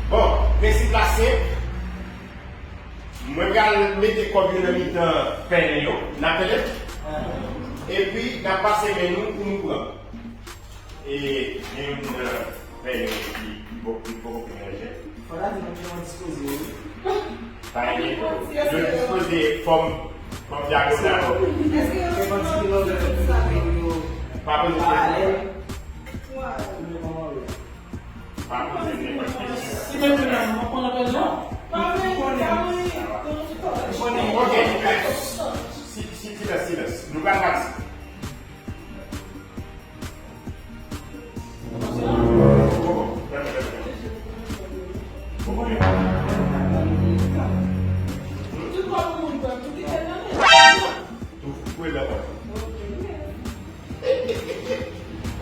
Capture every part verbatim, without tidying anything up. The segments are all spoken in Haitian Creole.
Bon, prensip la senp. Mwen pral mete kòb yo nan mitan pèlen yo, n ap tande? Epi, n ap pase men nou pou nou pran. E, gen youn nan pèlen ki, ki poko, ki poko fin ranje. Fò ta di nou ki nou dispoze, wi. Pa gen, yo dispoze fòm, fòm dyagonal. Èske yo... Pa poze kesyon. Pa poze nenpòt kesyon. Si men moun nan, mwen konn apèl non. Ok, silans, silans, silans. Nou pral pati.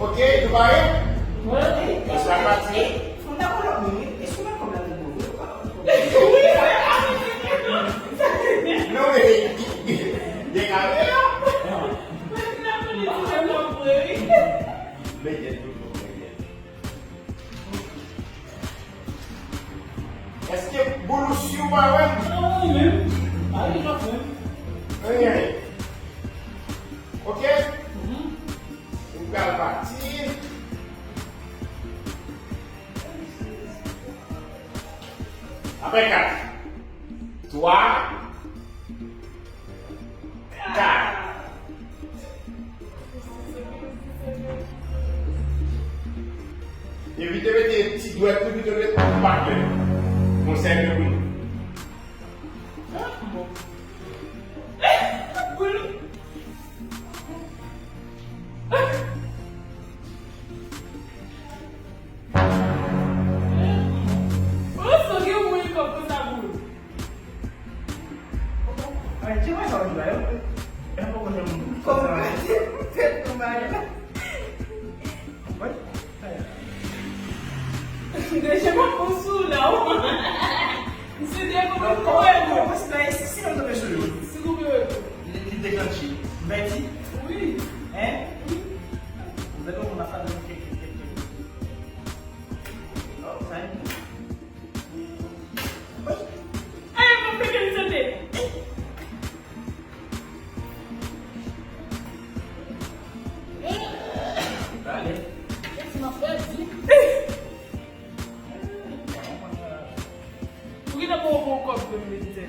Ok, nou pare? Wi. Sa pati. Fò n dakò lòt moun, wi. E sou mwen kòb la te move. Non, men, gen kamera. Men, gen tout moun, men, gen. Èske Boulos ou pa wè m? Non, wi, menm. Ayi, pa menm. Anyen. Ok? Mhm. Nou pral pati. Apre kat. Twa. Kat. Evite mete ti dwèt ou, evite mete ti dwèt ou, evite mete ti dwèt ou. Konsèy mwen pou nou. Ay, ti mwen sa w di la, yo. E poko janm. Kòm ou ka di, tèt nou mare la. Wi. Deje pa pran sou la, w. Misye te konn koupe nou. Mwen se la, e si, si nou tonbe sou yo. Si koupe yo tou. Li, li deklanche. M pèdi? Wi. Hein? Wi. Ou mèt konn ap fè kèk, kèk, kèk, kèk. Oh, sa e bon. Ay, mwen fè kèm sante. Gade. Kèm si m ap pèdi. Ou gentan pran yon bon kòb pou m medite.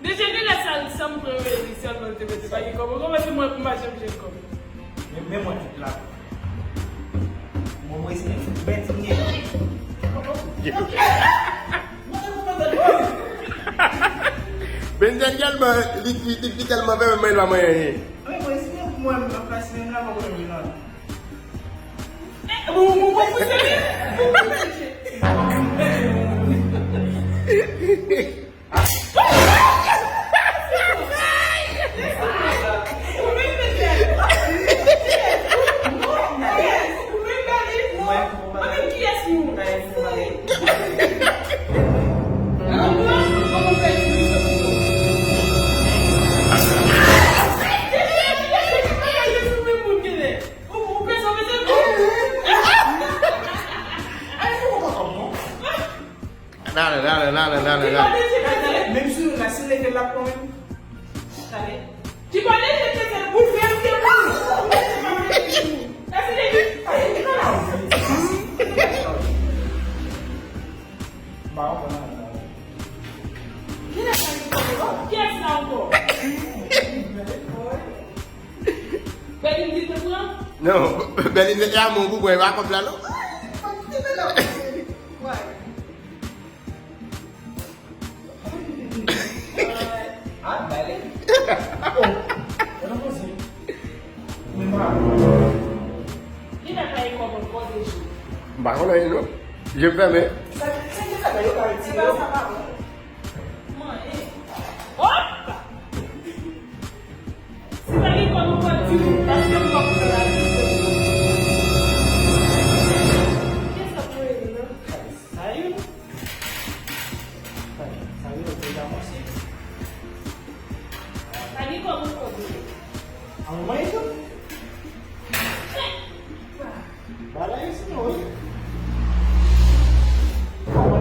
Deja gen lè sa, sa m pran redi sèlman l te mete pa gen kòb. Ou konprann se mwen pou m pa janm jwenn kòb. Men, men mwen tout la. Mwen, mwen, se bèt m ye. Benzen tèlman, li, li, li, li tèlman fè men l pa manyen anyen. Mwen, mwen, si mwen, mwen, mwen, mwen, mwen, mwen, Ou, ou, ou, ou serye? Ou, ou peze, ou peze. Ay, fò w pa kòb non. Nada, nada, nada, nada, nada. Menm si nou la, si leve l ap pran menm. Tande. Ki pa leve tete pou fè m te pou. Èske li... Ba w pran nan. Ki lè sa li pran? Kiyès la ankò? Bèlin di te pran? Non, Bèlin mete a men pou pran, e pa kòb la non. Ah, Bèlin. Oh, nan poze. Men pa. Li nan kay kòb ankò deja. M pa konnen non. Je m fèmen. Sa, sa ki fè yo ka retire yo? Sa pa bon. Manyen. Hop! Si pa gen kòb, ou pral di nou, paske m pa pou fè la vi. Kiyès k ap voye nou la? Sa yo. Sa yo, deja mwen se. Pa gen kòb, ou kòb. An mwen tou. Bagay isi non, wi. Bon,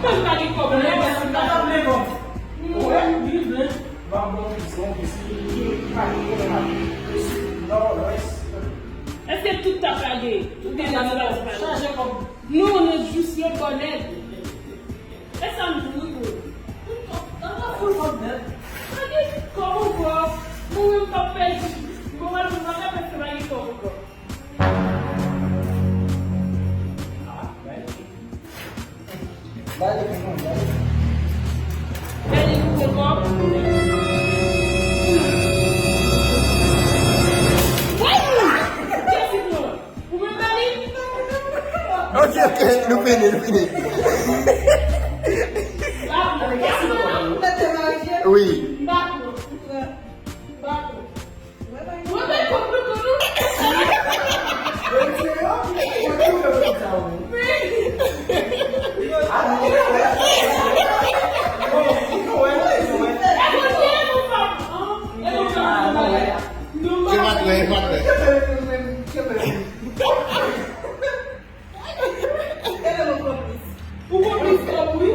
Mwen pa gen kòb, mwen pa gen kòb. Ou wè? Li vle. Babon, zon, isi, pa gen pwoblèm avè l. Sid, nò, lwès. Èske tout t ap lage? Tout te lage la. Chaje kòb. Nou, nou jis yon bò nèg. E sa m di wi pou. Tout kòb, nan nan foul kòb nèg. Pa gen kòb ankò. Mwen menm m p ap pèdi. Mwen wè nou pa ka pèdi, pa gen kòb ankò. Ok, ok, nou fini, nou fini. Wi. E pa t wè, e pa t wè. Ou konplis kòb wi.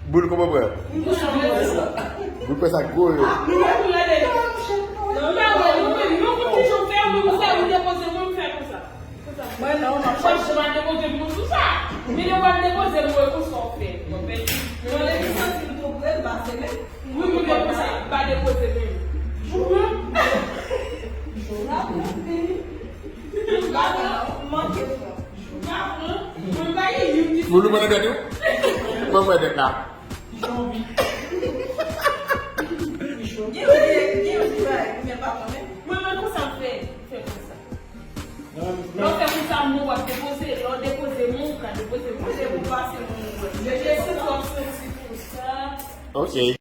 Boul konpò pran. Boul pran sa gwo yo. Nou wè pou lade. Nou pa wè, nou menm, nou konn ki jan w fè, mwen konsa, ou depoze mwen, m fè konsa. Mwen non, m ap chache. Mwen depoze mwen sou sa. Men lè w al depoze mwen, konsa w fè. Mwen depi santi m tou pre, m pase men. Wi, mwen depoze, m pa depoze men. Jou mwen. Jou la, mwen vini. Jou la, mwen manke fò. Jou la, mwen, mwen pa gen youn ki Mwen nou mwen dèt ou? Mwen mwen dèt la. Gen yon, gen yon ti bagay, men pa konnen. Mwen, mwen konsa m fè, fè konsa. Lè w fè konsa, mwen w ap depoze, lè w depoze mwen, ou ka depoze mwen. Mwen se pou pase mwen, mwen. Jeje, si w ap santi konsa. Ok.